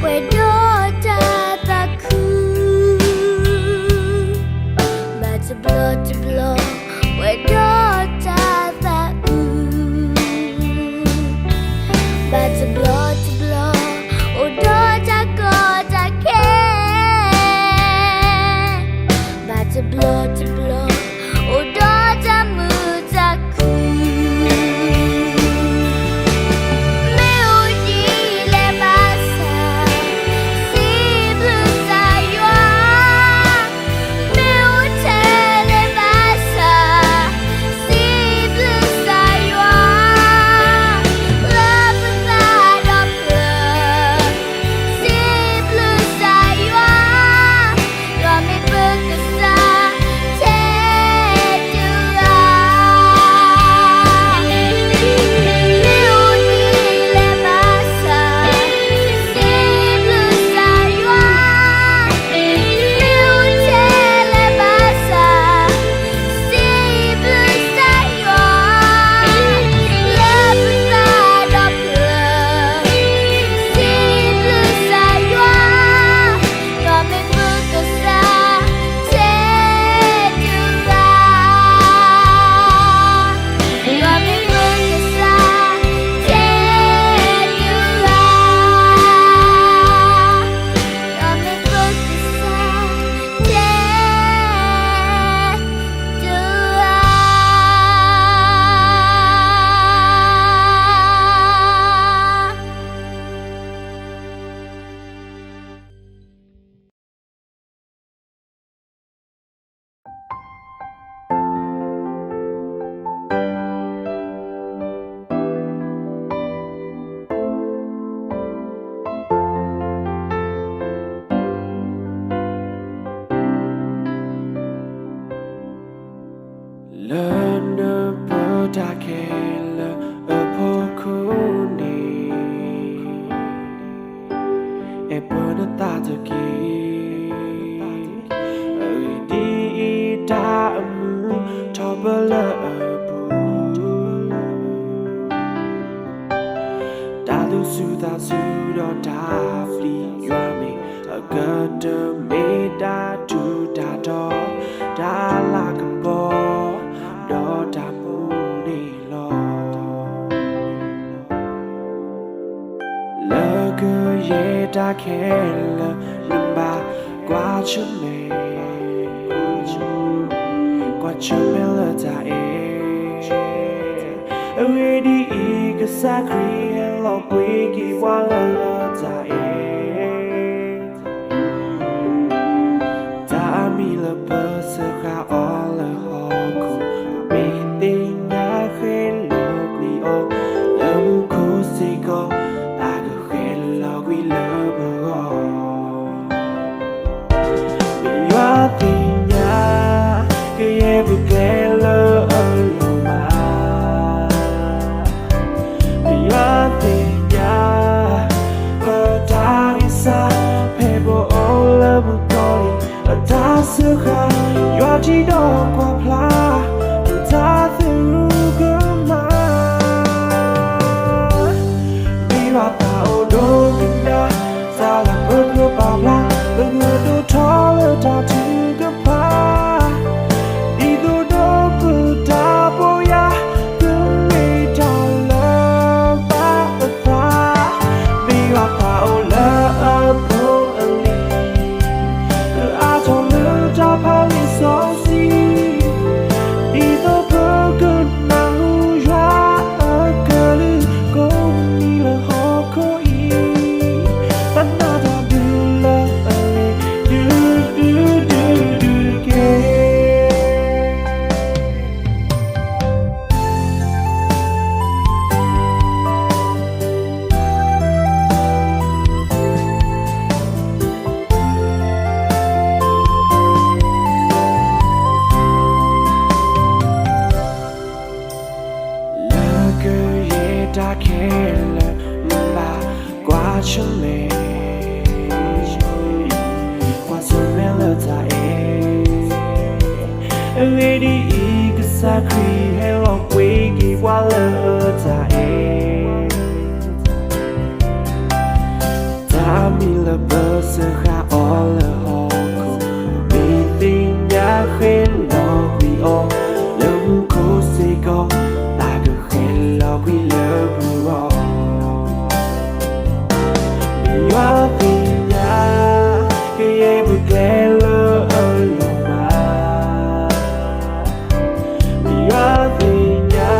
ပှဲၤဒီးတၢ်သးခု, ဘၣ်တဘျီတဘျီ ပှဲၤဒီးတၢ်သးအုး, ဘၣ်တဘျီတဘျီ လၢအဖီခိၣ်န့ၣ် အဲၣ်ပနသးတက့ၢ်. အဂ့ၢ်ဒ်အံၤ, တၢ်အမုာ်ထီၣ်ပၢၢ်လၢအပူၤ, တၢ်သူၣ်စူၤသးစူၤဒီးတၢ်ပျံၤယွၤန့ၣ် အကတၢၢ်မ့ၢ်တၢ်ထူးတၢ်တီၤ, တၢ်လၤကပီၤ ဒီးတၢ်မူန့ၣ်လီၤ. လၢကယဲၢ်တၢ်ခဲလၢာ် နဘၣ်ကွၢ်ဆၢၣ်မဲာ်, ကွၢ်ဆၢၣ်မဲာ်လၢတၢ်အဲၣ်. အဂ့ၢ်ဒ်အံၤ, ကစၢ်ခရံာ်ဟဲလီၤကွံာ်က့ၤပှၤလၢတၢ်အဲၣ် တၢ်အမံၤလၢပစၢဃာ်အီၤလၢဟီၣ်ခိၣ်, မ့ၢ်သ့ၣ်ညါဃဲလီၤကွံာ်အီၤ လၢမူခိၣ်စ့ၢ်ကီး, တၢ်ကဃဲလီၤကွံာ်လၢပဂီၢ်. မ့ၢ်ယွၤသ့ၣ်ညါ ကယဲၢ်ပူၤကျဲလၢအလီၤမၢ် မ့ၢ်ယွၤသ့ၣ်ညါ ပတၢ်ဂံၢ်စၢ် ဖဲပအိၣ်လၢမုၣ်ကီၤလံၢ်အတၢ်စၢဃာ်, ယွၤထံၣ်ဒီးကွၢ်ဖျါ ပတၢ်သရူးကမၣ် မ့ၢ်ဘၣ်သးအိၣ်ဒိကနၣ် တၢ်လၢပကပာ်ဖျါ ပကဒိၣ်ထီၣ်လၢတၢ်ထုကဖၣ် ဒ်သိးဒီးပတၢ်ပီၢ်ယၢ် ကမ့ၢ်တၢ်လၢဘၣ်အသး မ့ၢ်ဘၣ်သးအိၣ်လၢအဖိအလံၤ ကအါထီၣ်လၢတၢ်ဖးလံာ်စီဆှံ ဒ်သိးပကနၢ်ဟူယွၤအကလုၢ် ကိးမုၢ်နံၤလၢဟီၣ်ခိၣ်အံၤ သးနးတၢ်ဒုးလၢအဂ့ၤ ဒုးဒုးဒုးဒုးတက့ၢ်. လၢကယဲၢ်တၢ်ခဲလၢာ် နဘၣ်ကွၢ်ဆၢၣ်မဲာ် ကွၢ်ဆၢၣ်မဲာ်လၢတၢ်အဲၣ် အဂ့ၢ်ဒ်အံၤ, ကစၢ်ခရံာ်ဟဲလီၤကွံာ်က့ၤပှၤလၢတၢ်အဲၣ် တၢ်မံၤလၢပစၢဃာ်အီၤလၢဟီၣ်ခိၣ် မ့ၢ်သ့ၣ်ညါဃဲလီၤကွံာ်အီၤ လၢမူခိၣ်စ့ၢ်ကီး တၢ်ကဃဲလီၤကွံာ်လၢပဂီၢ် မ့ၢ်ယွၤသ့ၣ်ညါ ကယဲၢ်ပူၤကျဲလၢအလီၤမၢ် မ့ၢ်ယွၤသ့ၣ်ညါ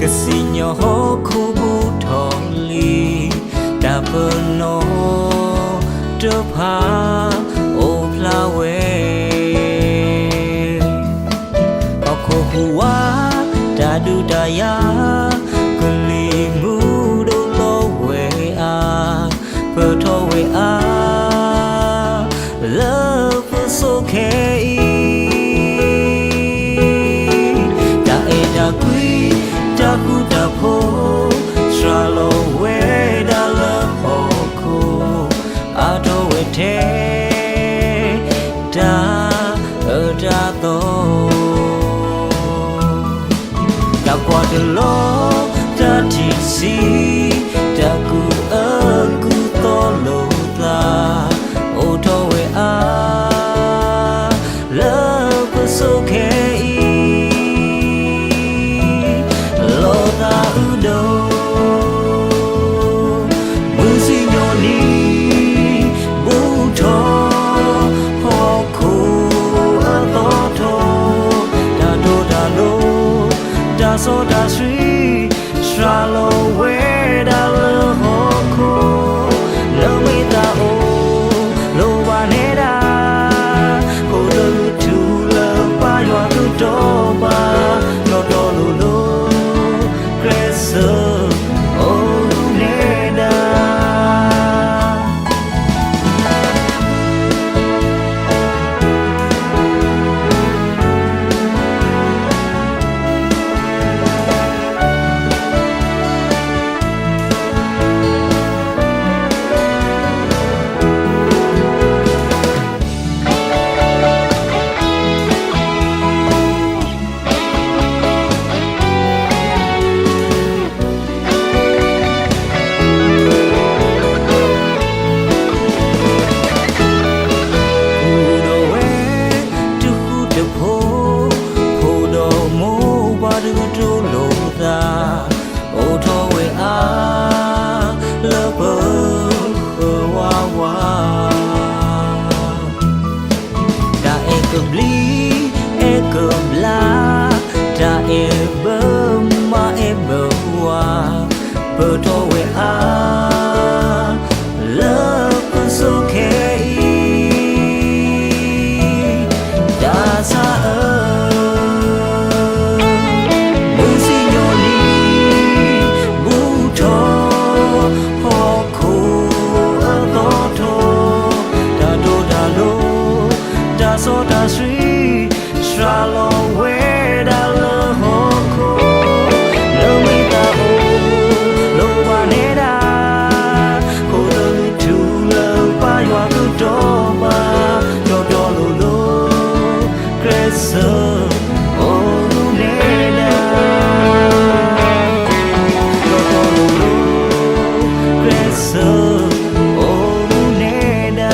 ကစံၣ်ညီၣ်ဟီၣ်ခိၣ်ဘူးထီၣ်လံ, တၢ်ပနီၣ်တဖၣ်အိၣ်ဖျါဝဲ ဟီၣ်ခိၣ်ဟူးဝး တၢ်ဒုးတၢ်ယၤ ကလံၤမူဒိၣ်လီၤဝဲအါ, ပၢၢ်ထီၣ်ဝဲအါ လၢပစိၤခဲအံၤ, တၢ်အဲၣ်တၢ်ကွံ တၢ်ဃူတၢ်ဖိး စှၤလီၤဝဲဒၣ်လၢဟီၣ်ခိၣ် အါထီၣ်ဝဲထဲ တၢ်အၢတၢ်သီ တၢ်ကွၢ်တလီၤ တၢ်ထံၣ်ဆံး တၢ်ကူၣ်အၢကူၣ်သီလိာ်သး အိၣ်ထီၣ်ဝဲအါ လၢပစိၤခဲအံၤ လီၤသးအုးဒီး မုၢ်စံၣ်ညီၣ်နံၤ ဘူးထီၣ် ဟီၣ်ခိၣ်အသီထီၣ် တၢ်တီတၢ်လိၤ တၢ်စီတၢ်ဆှံ စှၤလီၤဝဲဒၣ်လၢဟီၣ်ခိၣ် လၢမ့ၢ်တၢ်အိၣ် လိၣ်ဘၣ်နဲဒၣ် ခိၣ်တလုၢ်ထူလၢပၢ်ယွၤကတီၢ်ဘၣ် တီတီလိၤလိၤ ကျဲးစၢး အိၣ်နဲဒၣ် အိၣ်ဒီးဝဲ တဃူတဖိး ဖိဒီးမိၢ်ပှၢ်တကတိၤလိာ်သး အိၣ်ထီၣ်ဝဲအါ လၢပဃၢၤဝးဝး တၢ်အဲၣ်ကဘျံး အဲၣ်ကဘျါ တၢ်အဲၣ်ဘၢမါအဲၣ်ဘၢဝၤ ပၢၢ်ထီၣ်ဝဲအါ လၢပစိၤခဲအံၤ တၢ်ဆါအၢ မုၢ်စံၣ်ညီၣ်နံၤ ဘူးထီၣ် ဟီၣ်ခိၣ်အသီထီၣ် တၢ်တီတၢ်လိၤ တၢ်စီတၢ်ဆှံ စှၤလီၤဝဲဒၣ်လၢဟီၣ်ခိၣ် လၢမ့ၢ်တၢ်အိၣ် လိၣ်ဘၣ်နဲဒၣ် ခိၣ်တလုၢ်ထူလၢပၢ်ယွၤကတီၢ်ဘၣ် တီတီလိၤလိၤ ကျဲးစၢး အိၣ်နဲဒၣ် တီတီလိၤလိၤ ကျဲးစၢး အိၣ်နဲဒၣ်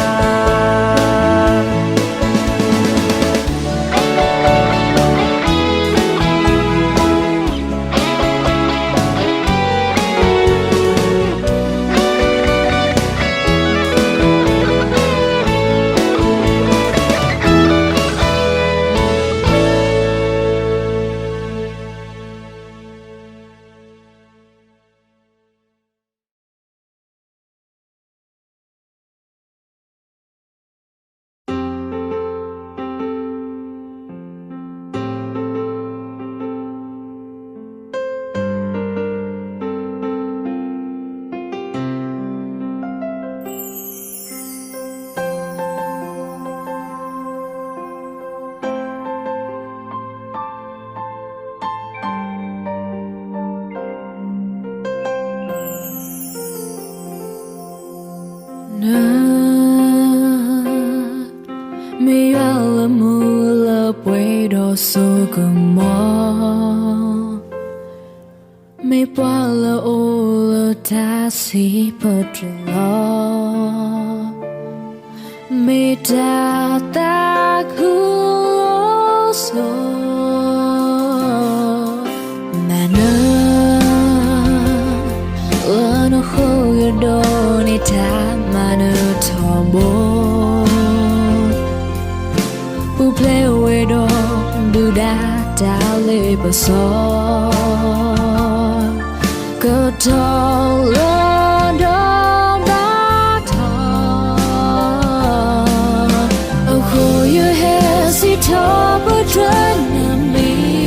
န မ့ၢ်ယွၤလၢမူလၢပှဲၤဒီးစိကမီၤ, မ့ၢ်ပှၤလၢအအိၣ်လၢတၢ်စံးပတြၢၤလီၤ. မ့ၢ်တၢ်သးခုအိၣ်ဆိး မၤနၢၤ လၢနဃိကဒီးန့ၣ်တၢ်မၤနၢၤထီဘိ, ပူၤဖျဲးဝဲဒီးဒုၣ်ဒါတၢ်လၢ ပစီၤ ကတီၤလၢဒီးဘၣ်ထီၣ်, အဃိယဟဲစံးထီၣ်ပတြၢၤနမံၤ,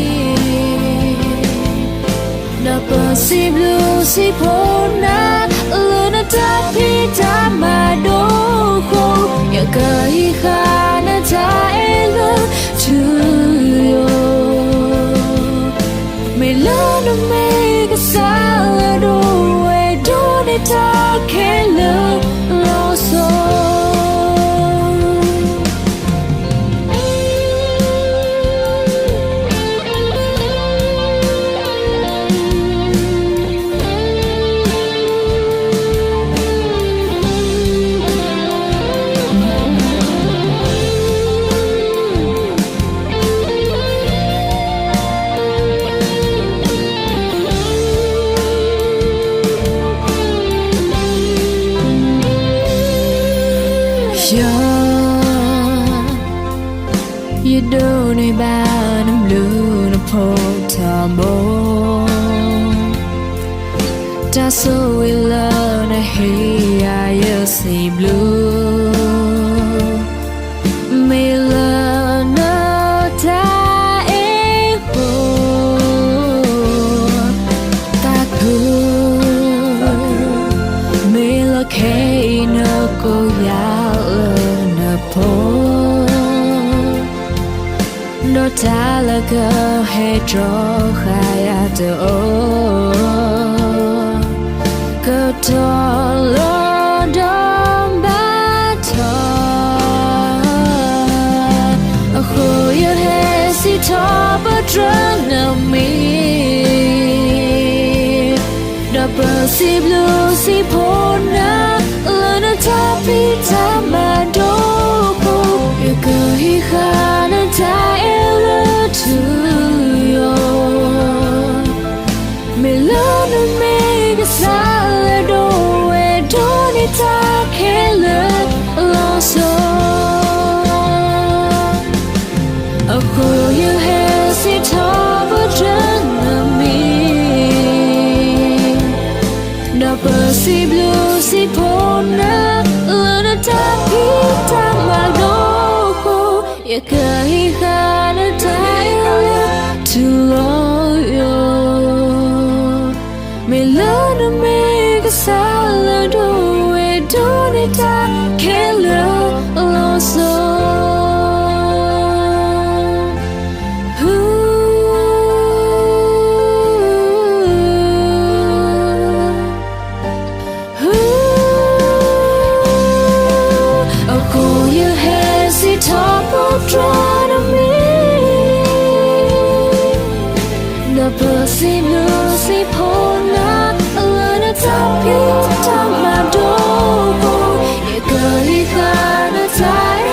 ဒီးပစံးဘျုးစံးဖှိၣ်နၤ လၢနတၢ်ဖံးတၢ်မၤဒိၣ်ဃိ, ယကဟံးဃာ်နတၢ်အဲၣ်လၢထူယိာ် မ့ၢ်လၢနမ့ၢ်ကစၢ်လၢဒိၣ်ဝဲဒိၣ်န့ၢ်တၢ်ခဲလၢာ်လီၤဆီ. ယွၤ ယဒိးန့ၢ်ဘၣ်နဘျုးနဖှိၣ်ထီဘိ, တၢ်ဆိၣ်ဂ့ၤလၢနဟ့ၣ်ယၤယစံးဘျုး, မ့ၢ်လၢနတၢ်အဲၣ်ဃိ သးခု, မ့ၢ်လၢခဲအံၤနကိးယၤလၢနဖိ, ဒီးတၢ်လၢကဟဲတြီဃာ်ယၤတအိၣ်, ကတီၤလၢဒီးဘၣ်ထီၣ်, အဃိယဟဲစံးထီၣ်ပတြၢၤနမံၤ, ဒီးပစံးဘျုးစံးဖှိၣ်နၤ လၢနတၢ်ဖံးတၢ်မၤဒိၣ်ဃိ, ယကဟံးဃာ်နတၢ်အဲၣ်လၢထူယိာ်, မ့ၢ်လၢနမ့ၢ်ကစၢ်လၢဒိၣ်ဝဲဒိၣ်န့ၢ်တၢ်ခဲလၢာ်လီၤဆီ. အဃိယဟဲစံးထီၣ်ပတြၢၤနမံၤ, ဒီးပစံးဘျုးစံးဖှိၣ်နၤ လၢနတၢ်ဖံးတၢ်မၤဒိၣ်ဃိ, ယကဟံးဃာ်နတၢ်အဲၣ်လၢထူလီၤယိာ်, မ့ၢ်လၢနမ့ၢ်ကစၢ်လၢဒိၣ်ဝဲဒိၣ်န့ၢ်တၢ်ခဲလၢာ်လီၤဆီ. အဃိယဟဲစံးထီၣ်ပတြၢၤနမံၤ, ဒီးပစံးဘျုးစံးဖှိၣ်နၤ လၢနတၢ်ဖံးတၢ်မၤဒိၣ်ဃိ, ယကဟံးဃာ်နတၢ်